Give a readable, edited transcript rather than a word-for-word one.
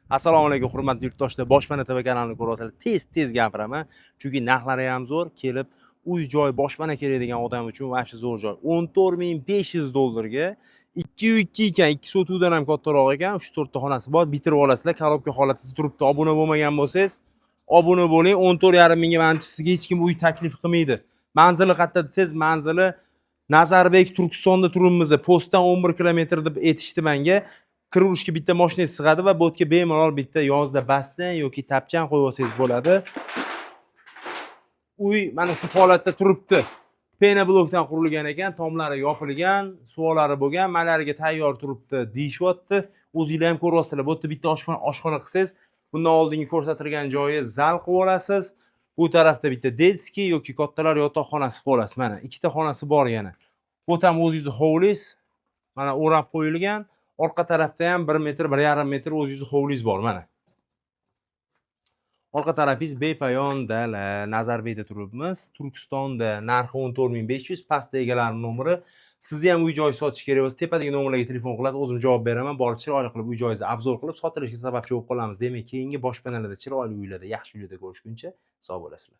Assalomu alaykum, hurmatli yurtdoshlar. Boshpana TV kanalini ko'ryapsizlar. Tez tez gapiraman, chunki narxlari ham zo'r. Kelib uy joy, boshpana kerak degan odam uchun вообще zo'r joy. 14 500 dollarga 2 2 ekan, 2 sotuvdan ham kattaroq ekan. 3-4 ta xonasi bor, bitirib olasizlar. Коробка holatida turibdi. Obuna bo'lmagan bo'lsangiz, obuna bo'ling. 14,5 mingga, manimcha, sizga hech kim uy taklif qilmaydi. Manzili qayerda desangiz, manzili Nazarbek, Turkistonda turibmiz. Postdan 11 kilometr deb aytishdi menga. Kiraverishga bitta mashina sig'adi va bu yerga bemalol bitta yozda basseyn yoki tapchan qo'yib olsangiz bo'ladi. Uy mana shu holatda turibdi. Пеноблок dan qurilgan ekan, tomlari yopilgan, suvlari bo'lgan, malariga tayyor turibdi deyishyapti. O'zinglar ham ko'ryapsizlar. Bu yerda bitta oshxona qilsangiz, bundan oldingi ko'rsatilgan joyi zal qilib olasiz. Bu tarafda bitta детский yoki kattalar yotoqxonasi qilib olasiz. Mana ikkita xonasi bor yana. Bu ham o'zingizni hovlingiz. Mana o'rab qo'yilgan. Orqa tarafda ham 1 metr, 1,5 metr o'zingizni hovlingiz bor mana. Orqa tarafingiz bepoyon dala. Nazarbekda turibmiz. Turkistonda narxi 14 500, pastda egalari nomeri. Sizni ham uy joy sotish kerak bo'lsa, tepadagi nomerlarga telefon qilasiz, o'zim javob beraman. Borib chiroyli qilib uy joyingizni обзор qilib, sotilishiga sababchi bo'lib qolamiz. Demak, keyingi boshpanalarda, chiroyli uylarda, yaxshi uylarda ko'rishguncha sog' bo'lasizlar.